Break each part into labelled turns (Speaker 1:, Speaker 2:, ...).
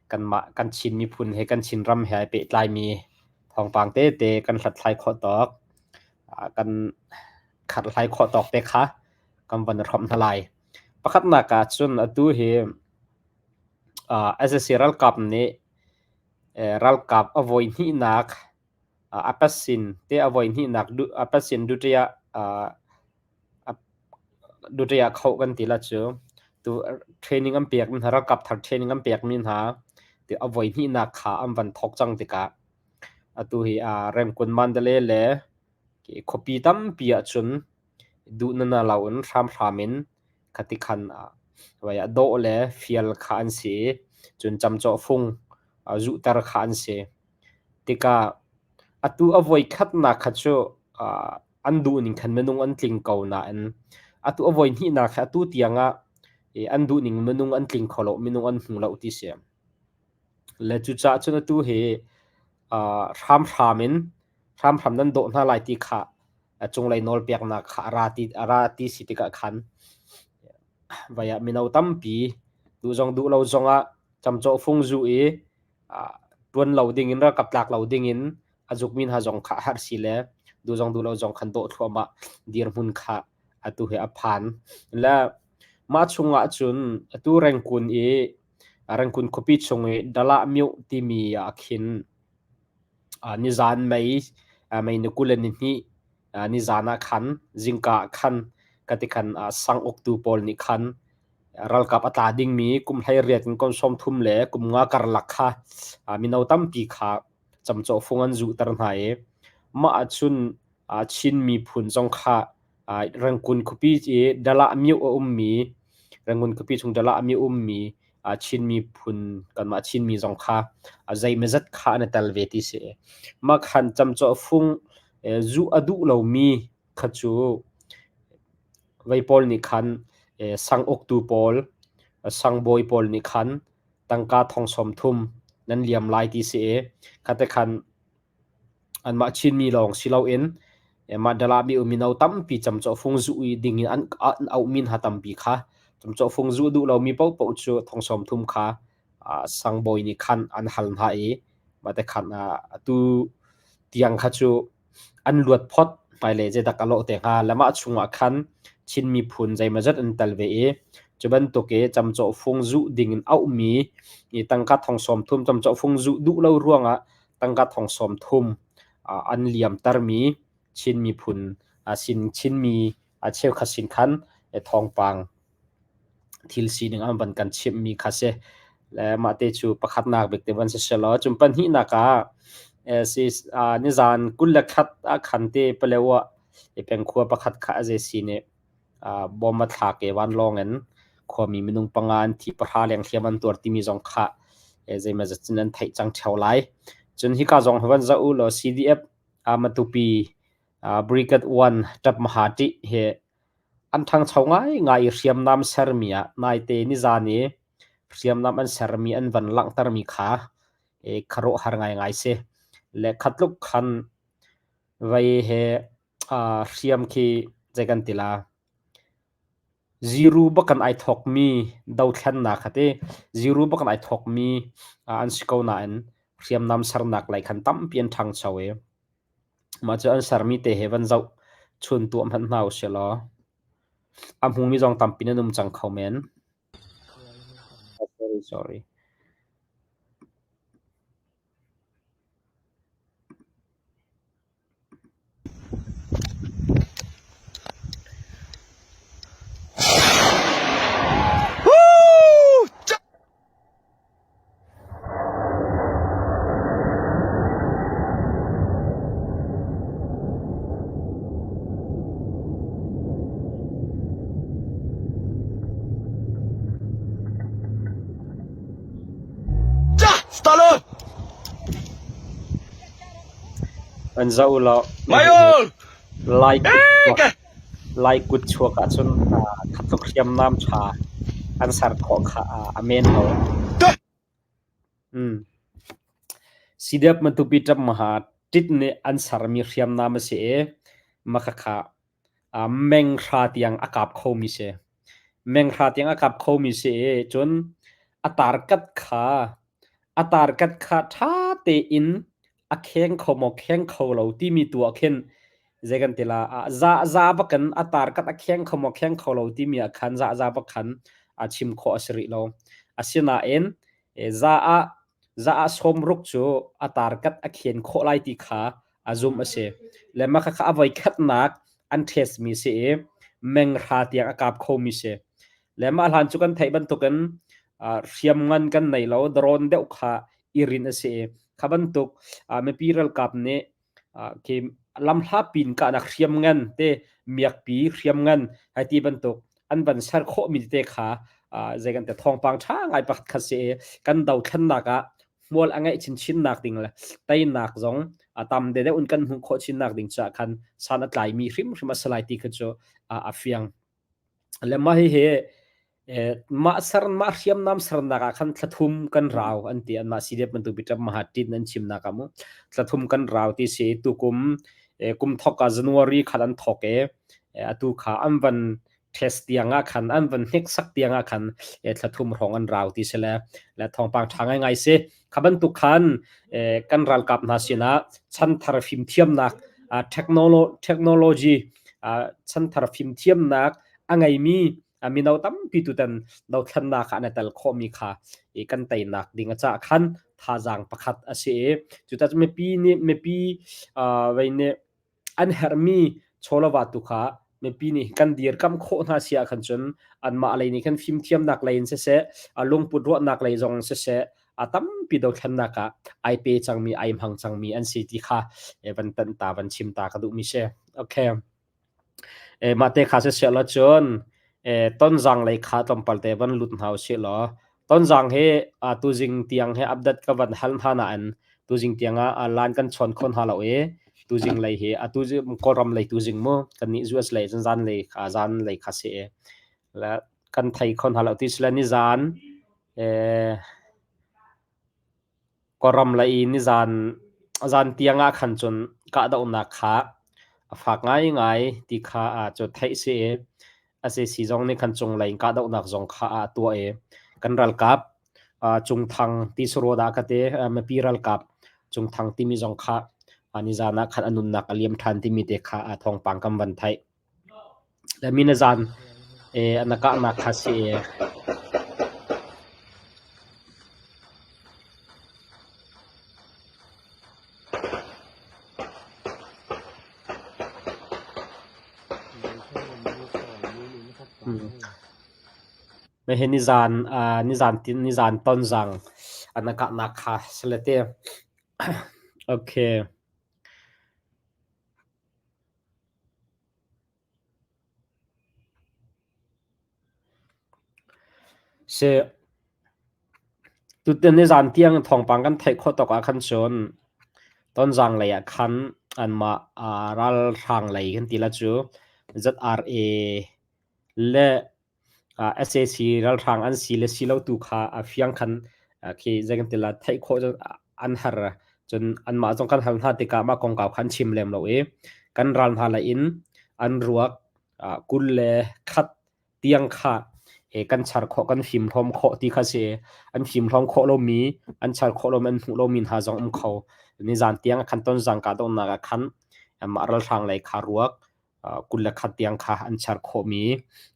Speaker 1: Kanmah kan Chin miphun he kan Chinram he ai pehtlaimi thawngpang tete kan hlathlai khawh tawk, kan kharhlai khawh tawk te kha kan van i hrawmh hna lai. Pakhatnak ah cun atu hi sac ralkap nih ralkap a voi hnihnak a pasin te a voi hnihnak a pasin Duterte Duterte khoh kan ti la cu. Tu training an pek mi hna ralkap thar training an pek mi hna ti a voi hnihnak kha an van thawk cang tikah atu hi Rengkun Mandalay le khuapi tampi ahcun duh na lo in hramhram in khati khan dawh le fial kha an si i cun camcawh fung zuhter kha an si. Tikah atu a voikhatnak kha cu an duhning khan minung an tling ko nain atu a voihnihnak hi atu tiang ah an duhning minung an tling kho lo, minung an hmu lo ti si. Le cucaah cun atu hi hramhram in hramhram nan dawh hna lai ti kha a cunglei nawlpeknak kha a ra ti a ra ti si tikah khan vai ah mino tampi duh zong duh lo zongah camcawh fung zu i ṭuan lo dingin ralkap tlak lo dingin a zukmi hna zong kha a harh si le duh zong duh lo zong khan dawh thluahmah dirhmun kha atu hi a phan. Le mah chungah cun atu Rengkun i Rengkun khuapi chung i Dalah Myoh timi ah khin Nizaan mei mei ni 22 nizaan ah khan zingka ah khan ka ti khan sang uktu pawl nih khan ralkap a tla dingmi kum 18 in kum 30 le kum nga karlak kha mino tampi kha camcawh fung an zuhter hna i mah ahcun Chin miphun zong kha Rangoon khuapi i Dalah myo a ummi Rangoon khuapi chung Dalah myo ummi Chin miphun kanmah Chinmi zong kha zeimawzat kha an i tel ve ti si. Mah khan camcawh fung zuh a duh lomi kha cu vei pawl nih khan sang uktu pawl, sangbawi pawl nih khan tangka thong 30 nan liam lai ti si i khate khan Anmah Chinmi lawng si loin mah Dalami mino tampi camcawhfung zuh i ding in an auhmi hna tampi kha camcawhfung zuh duh lomi paohpaoh cu thong 30 kha sangbawi nih khan an hal hna i mah te khan atu tiang kha cu an luat phot hmailei zeidak a lawh te hnga le mah chungah khan Chin miphun zeimawzat an tel ve i cu bantuk i camcawhfung zuh ding in auhmi i tangka thong 30 camcawhfung zuh duh lo ruangah tangka thong 30 an liamtermi Chin miphun sin Chinmi cheukhat sin khan thawngpang thil sining an van kan chimhmi kha si. Le mah te cu pakhatnak bik te van si selaw cun pahnihnak ah si nizan 21 ah khan te Palewa pengkhua pakhat kha a ze si nih Bom a thlak i vanlawng in khuami minung panga an thi pahra leng hliam an tuar timi zong kha zeimawzat cun an theih cang ṭheo lai. Cun hika zong hi van zoh u law CDF Matupi Brigade 1 Ṭap Maha ṭih hi an ṭhangcho ngaingai i hriamnam sermi ah naite nizan i hriamnam an sermi an van langhtermi kha khuaruahhar ngaingai si. Le khatluk khan vei he Hriam khi zei kan ti la? Ziru bak in ai thawkmi dothlennak kha ti. Ziru bak in ai thawkmi an si ko nain hriamnam sernak lei khan tampi an ṭhangcho i mah cu an sermi te he van zoh chun tuah hmanh hna usih law a hmumi zong tampi nan um cang kho men. Sorry, sorry. An zoh u law Lai kut Lai kut chuak ahcun khatluk hriamnam ṭha an ser khawh kha a men lo. CDF Matupi ṭap-maha ṭit nih an sermi hriamnam a si i makhakha menghra tiang a kap khomi si. Menghra tiang a kap khomi si i cun a tarkat kha. A tarkat kha ṭha tein a kheng kho maw kheng kho lo timi tu ah khin zei kan ti la za za bakin a tarkat a kheng kho maw kheng kho lo timi ah khan za za bak khan a chim khawh a si rih lo. Asinain za ah za ah sawmruk cu a tarkat a khen khawh lai ti kha a zumh a si. Le mah khakha a voikhatnak an test mi si i menghra tiang a kap khomi si. Le mah hlan cu kan theih bantukin hriamngan kan nei lo, drone deuh kha i rin a si i kha bantuk mipi ralkap nih khi lamhla pin kahnak hriamngan te miakpi hriamngan hai ti bantuk an van ser khawhmi tete kha zei kan te thawngpang ṭha ngai pakhat kha si i kan dothlennak ah hmual a ngeih chinchin nak ding le teinak zong a tam deuh in kan hmuh khawh chin nak ding caah khan san a tlaimi hrimhrim a si lai ti kha cu a fiang. Le mah hihi mah ser mah hriamnam sernak ah khan thlathum kan rau an ti anmah CDF bantuk biṭap maha ṭin an chimnak ah mu thlathum kan rau ti si tukum kum thok ah January khan an thok i atu kha an van test tiang ah khan an van hneksak tiang ah khan thlathum hrawng an rau ti si le le thawngpang ṭha ngaingai si. Kha bantuk khan kan ralkap hna sinah chanthar fimthiamnak technology chanthar fimthiamnak a ngeimi mino tampi tutan dothlennak ah na tel khawhmi kha kan teinak ding a cah khan thazaang pakhat a si i cucaah mipi nih mipi vei nih an herhmi chawlava tu kha mipi nih kan dirkamh khawh hna si ahkhan cun anmah lei nih khan fimthiamnak lei in siseh, lungput ruahnak lei zong siseh, a tampi dothlennak ah ai pe cangmi, ai hmang cangmi an si ti kha van tanh ta, van chim ta ka duhmi si. Okay. Mah te kha siseh law cun Tonzang lei kha tlawmpal te van lut hna usih law Tonzang hi tuzing tiang hi update ka van hal hna nain tuzing tiang ah lan kan chawn kho hna lo i tuzing lei hi atu Kawlram lei tuzing mu kannih US lei cun zan lei kha zan lei kha si i le kan thei kho hna lo ti sile nizan Kawlram lei i nizan zan tiang ah khan cun kahdohnak kha a fak ngaingai ti kha cu theih si i sac zong nih khan cunglei in kahdohnak zong kha a tuah i kan ralkap Cungthang ti saraw dah ka ti mipi ralkap Cungthang timi zong kha nizan ah khan a nunnak a liam ṭhan timi te kha thawngpang kan van theih. Le mi nizan na kahnak kha si i Hihi nizan nizan tin nizan tonzang an kahnak kha si le ti. Okay. Si tutan nizan tiang thawngpang kan theih khawh tawk ah khan cun Tonzang lei ah khan anmah ralhrang lei kan ti la cu ZRA le sac ralhrang an si le si lo tu kha a fiang khan khi zei kan ti la theih khawh an har. Cun anmah zong kan hal hna tikah mah kongkau kha an chim lem lo i kan ral hna lei in an ruak 21 tiang kha kan char khawh kan fimhlawm khawh ti kha si. An fimhlawm khawh lomi an char khawh lomi an hmuh lomi hna zong um kho. Nizan tiang khan tonzang kahdohnak ah khan mah ralhrang lei kha ruak 21 tiang kha an char khawhmi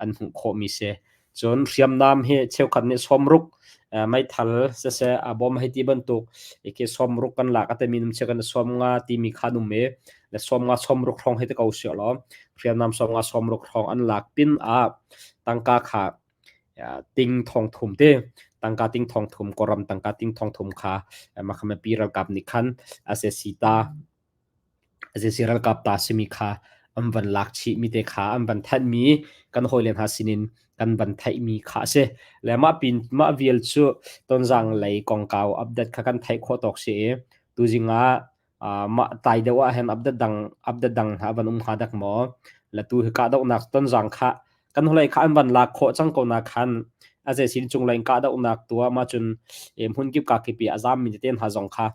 Speaker 1: an hmuh khawhmi si. Cun hriamnam hi cheukhat nih sawmruk meithal siseh a bom hei ti bantuk khi sawmruk kan lak a timi num cheukhat nih 50 timi kha an um i le 50 sawmruk hrawng hei ti ko sih law hriamnam 50 sawmruk hrawng an lak pin ah tangka kha ting thong thum te tangka ting thong thum Kawlram tangka ting thong thum kha mah kha mipi ralkap nih khan sac ta Sac ralkap ta simi kha an van lak chihmi te kha an van thanhmi kan hawile hna sinin kan van theihmi kha a si. Le mah pin mah vial cu Tonzang lei kongkau update kha kan theih khawh tawk si i tuzing ah mah tlai deuh ah hin update dang update dang hna van um hnga dek maw? Le tu hi kahdohnak Tonzang kha kan holei kha an van lak khawh cang ko na khan a zei sin cung lei kahdohnak tuah ma cun hmun kip ka kip i a zam mi tete hna zong kha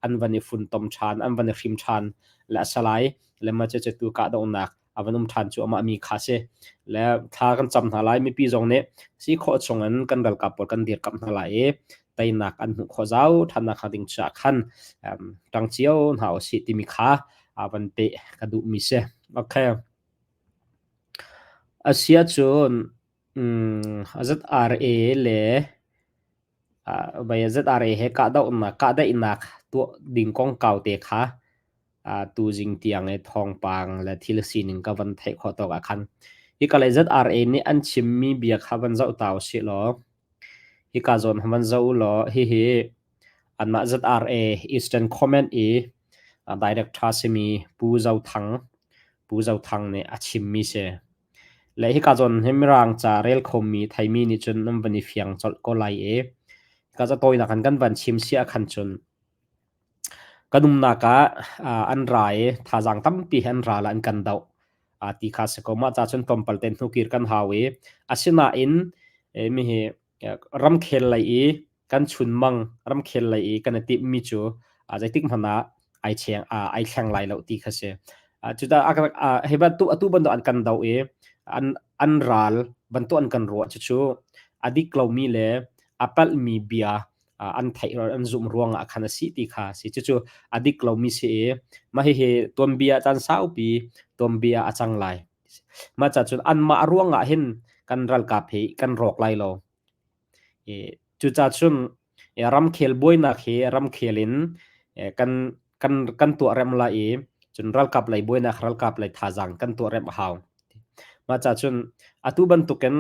Speaker 1: an van i funtom ṭhan an van i hrim ṭhan le a salai le ma che tu kahdohnak a van um ṭhan cu amah mi kha si le thla kan cam hna lai mipi zong nih si khawh chung in kan ralkap pawl kan dirkamh hna lai i. Teinak an hmuh khawh zau ṭhannak hnga ding caah khan ṭang cio hna usih timi kha van peh ka duhmi si. Okay. Asiahcun ZRA le ZRA he kahdohnak kahdaihnak tuah ding kongkau te kha tuzing tiang i thawngpang le thil sining ka van theih khawh tawk ah khan hika lei ZRA nih an chimmi bia kha van zoh ta usih law hika zawn van zoh u law hihi anmah ZRA Eastern Command i director simi Pu Zo Thang Pu Zo Thang nih a chimmi si. Le hika zawn hi Mirang ca rel khomi theimi nih cun nan van i fiang colh ko lai i hika ca tawinak in kan van chim si ahkhan cun kan umnak ah an ra i thazaang tampi he an ra la an kan doh ti kha si ko. Mah ca cun tlawmpal tein hnukir kan hau i asinain mihi ramkhel lei i kan chunmang ramkhel lei i kan i timhmi cu zeitik hmanh ah ai cheng ai thleng lai lo ti kha si. Cucaah hi bantuk atu bantuk an kan doh i an an ral bantuk an kan ruah cucu a dik lomi le a palhmi bia an theih an zumh ruangah khan a si ti kha si. Cucu a dik lomi si i mah hihi tuanbia caan saupi tuanbia a cang lai. Mah ca cun anmah ruangah hin kan ralkap hi kan rawk lai lo. Cucaah cun ramkhel buainak hi ramkhel in kan kan kan tuahrem lai i cun ralkap lei buainak ralkap lei thazaang kan tuahrem a hau. Mah ca cun atu bantukin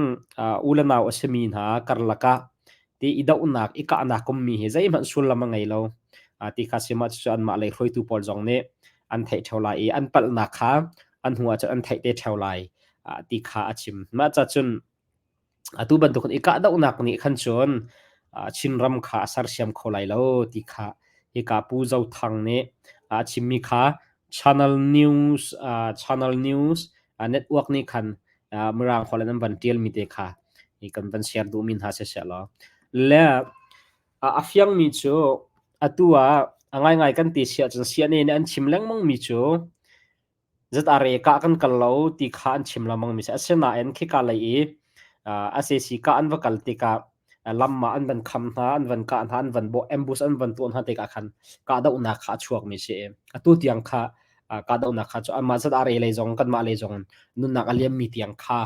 Speaker 1: u le nau a simi hna karlak ah ti i dohnak i kahnak ummi hi zeihmanh sullam a ngei lo. Ti kha si mah cucu anmah lei hruaitu pawl zong nih an theih ṭheo lai i an palhnak kha an hnu ah cun an theih te ṭheo lai ti kha a chim. Mah ca cun Atu bantukin i kahdohnak nih khan cun Chinram kha a sersiam kho lai lo ti kha hika Pu Zo Thang nih a chimmi kha Channel News Channel News network nih khan Mirang holh in an van ṭialmi te kha hi kan van share duhmi hna siseh law le a fiangmi cu atu ah a ngaingai kan ti siah cun CNA nih an chim lengmangmi cu ZRA kah kan kal lo ti kha an chim lengmang mi si. Asinain khika lei i SAC kah an va kal tikah lam ah an van kham hna, an van kah hna, an van bawh, ambush an van tuah hna tikah khan kahdohnak kha a chuak mi si. Atu tiang kha kahdohnak kha cu anmah ZRA lei zong kanmah lei zong nunnak a liam mi tiang kha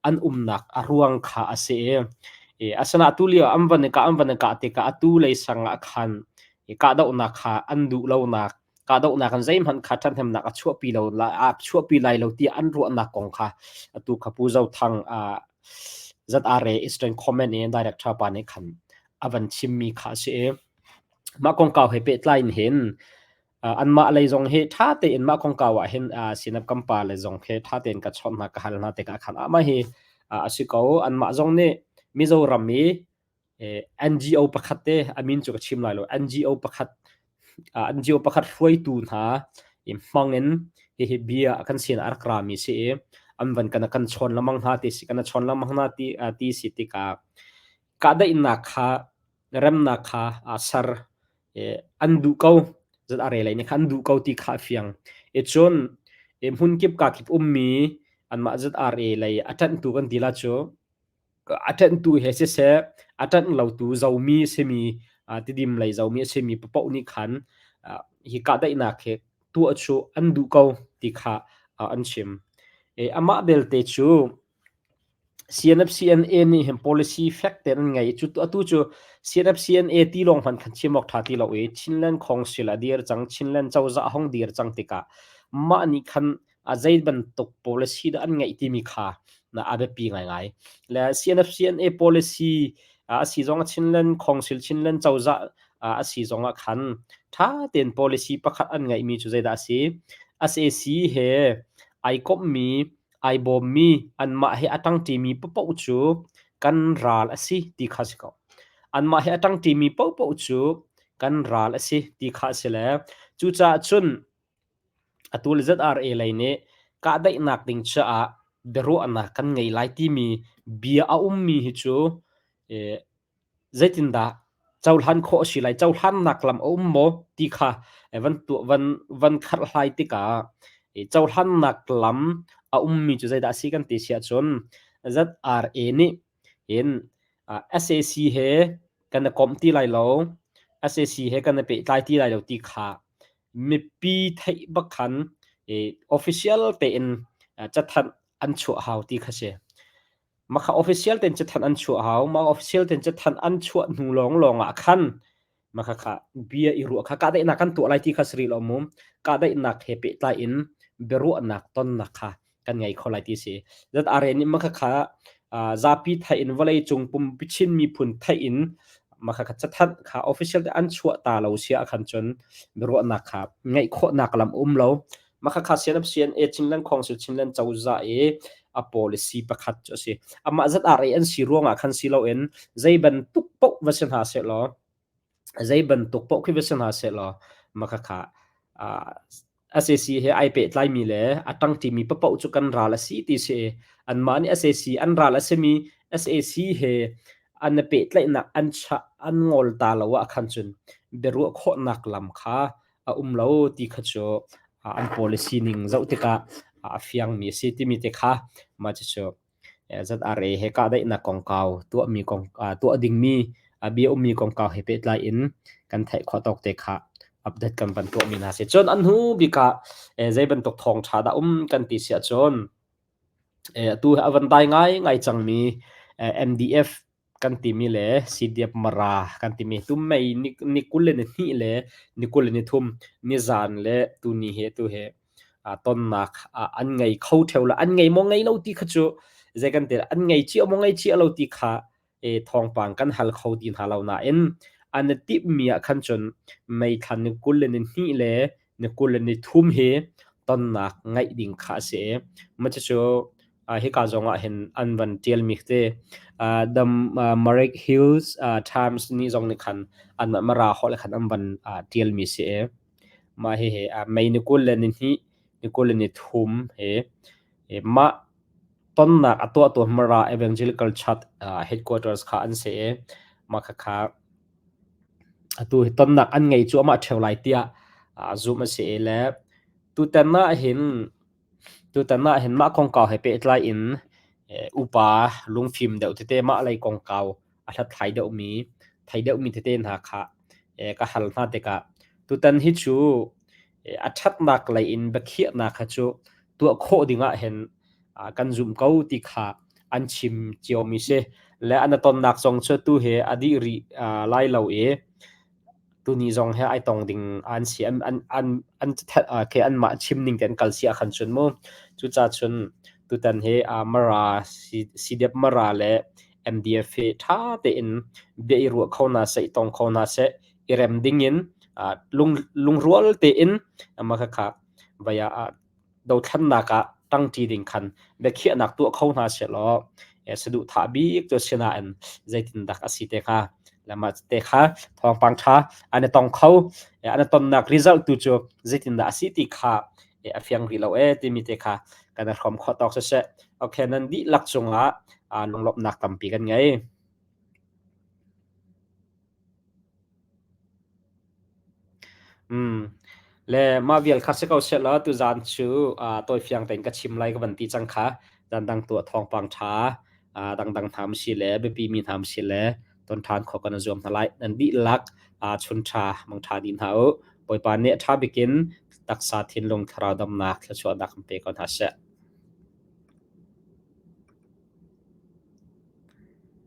Speaker 1: an umnak a ruang kha a si i asinain atu lio an van i kah an van i kah tikah atu lei sang ah khan kahdohnak kha an duh lonak kahdohnak in zeihmanh kha ṭhathnemnak a chuahpi lo a chuahpi lai lo tiah an ruahnak kong kha atu kha Pu Zo Thang ZRA Eastern Command in director pa nih khan a van chimmi kha a si i mah kongkau he pehtlai in hin anmah lei zong hi ṭha tein mah kongkau ah hin sinap kan pa le zong khi ṭha tein ka chawnh hna ka hal hna tikah khan amah hi a si ko anmah zong nih Mizoram i NGO pakhat te a min cu ka chim lai lo NGO pakhat NGO pakhat hruaitu hna i hmang in hihi bia kan sin a rak rami si i an van kan kan chawn lengmang hna ti si kan chawn lengmang hna ti ti si tikah kahdaihnak kha remnak kha ser an duh ko zat a re lei nih khan an duh ko ti kha a fiang i cun hmun kip ka kip ummi anmah zat RA lei a ṭanhtu kan ti la cu A ṭanhtu he siseh, a ṭanh lotu Zomi a simi, Tidim lei Zomi a simi paoh nih khan hi kahdaihnak hi tuah cu an duh ko ti kha an chim. Amah belte cu CNF-CNA nih hin policy fek tein an ngei. Cu atu cu CNF-CNA ti lawng hmanh khan chim awk ṭha ti lo i Chinland Council a dir cang, Chinland cozah a hung dir cang tikah mah nih khan a zei bantuk policy dah an ngeih timi kha na a biapi ngaingai. Le CNFCNA policy a si zong Chinland Council Chinland cozah a si zong ah khan tha tein policy pakhat an ngeihmi cu zeidah a si? SAC he ai komhmi ai bawmmi anmah he a ṭangṭimi paoh cu kan ral a si ti kha si ko. Anmah he a ṭangṭimi paohpaoh cu kan ral a si ti kha a si le cucaah cun Atu le ZRA lei nih kahdaihnak ding caah biaruahnak kan ngei lai timi bia a ummi hi cu zeitindah cohlan khawh a si lai, cohlannak lam a um maw ti kha van tuah van van kharhhlai tikah cohlannak lam a ummi cu zeidah a si kan ti si ahcun ZRA nih hin SAC he. kan i komh ti lai lo, sac he kan i pehtlai ti lai lo ti kha mipi theih bak khan official tein cathanh an chuah hau ti kha si. Mah kha official tein cathanh an chuah hau. Mah official tein cathanh an chuah hnu lawnglawng ah khan mah khakha bia i ruah kha kahdaihnak kan tuah lai ti kha si rih lo mu. Kahdaihnak he pehtlai in biaruahnak tonnak kha kan ngei kho lai ti si. ZRA nih mah khakha zapi theih in vawlei cung pumpi Chin miphun theih in mah khakha cathanh kha official te an chuah ta lo sia khan cun biaruahnak kha ngeih khawhnak lam um lo. Mah khakha CNA Chinland Council Chinland cozah i a policy pakhat cu a si. Amah ZRA an si ruangah khan si loin zei bantuk paoh va si hna sehlaw zei bantuk paoh khi va si hna sehlaw mah khakha sac he ai pehtlaimi le a ṭangṭimi paoh cu kan ral a si ti si. Anmah nih sac an ral a simi sac he an i pehtlaihnak an chah an ngol ta lo ah khan cun biaruah khawhnak lam kha a um lo ti kha cu an policy ning zoh tikah a fiangmi a si timi te kha mah cucu ZRA he kahdaihnak kongkau tuahmi kong tuah dingmi bia ummi kongkau he pehtlai in kan theih khawh tawk te kha update kan van tuahmi hna si. Cun an hnu bik ah zei bantuk thawngṭha dah um kan ti si ahcun atu a van dai ngaingai cangmi MDF kan timi le CDF Mara kan timi tu mei ni 22 le ni 23 nizan le tuni he tu he tonnak an ngei kho theo la an ngei maw ngei lo ti kha cu zei kan ti an ngei cia maw ngei cia lo ti kha e thawngpang kan hal kho ti hna lo nain an tip mi ah khan cun mei thlan ni 22 le ni 23 hi tonnak ngaih ding kha a si. Ma cucu hika zong ah hin an van ṭialmi te The Marek Hills Times nih zong nih khan an Mara holh khan an van ṭialmi si. Mah hihi May ni 22 ni 23 hi mah tonnak a tuahtu Mara Evangelical Church headquarters kha an si i mah khakha atu hi tonnak an ngei cuahmah ṭheo lai tiah zumh a si i le tutan ah hin tutan ah hin mah kongkau he pehtlai in upa lungfim deuh tete mah lei kongkau a hlathlai deuhmi thei deuhmi tete hna kha ka hal hna tikah tutan hi cu a ṭhatnak lei in biakhiahnak kha cu tuah khawh ding ah hin kan zumh ko ti kha an chim ciomi si. Le an i tonnak zong cu tu hi a dih rih lai lo i tuni zong he ai tong ding an si. An an an an ke anmah chim ning te an kal si ahkhan cun mu. Cucaah cun tutan hi Mara CDF Mara le MDF hi ṭha tein bia i ruah kho hna seh, i tong kho hna seh, i rem ding in lung lungrual tein mah khakha vai ah dothlannak ah ṭangṭi ding khan biakhiahnak tuah kho hna sehlaw saduhthah bik cu sinain zeitindah a si te hnga le mah te kha thawngpang ṭha an i tong kho an i tonnak result tu cu zeitindah a si ti kha a fiang rih lo ee timi te kha kan i hrawm khawh tawk siseh okay nan dihlak cungah lunglawmhnak tampi kan ngei. Le mah vial kha si ko sehlaw tuzaan cu tawifiang tein ka chim lai ka van ti cang kha. Zan dang tuah thawngpang ṭha dangdang hna si le biapi mi hna si le ton ṭhan khawh kan i zuam hna lai. Nan dihlak chun ṭha mang ṭha dih hna u. Bawipa nih a ṭha bikin taksa thinlung thlarau damnak thluachuahnak kan pe ko hna seh.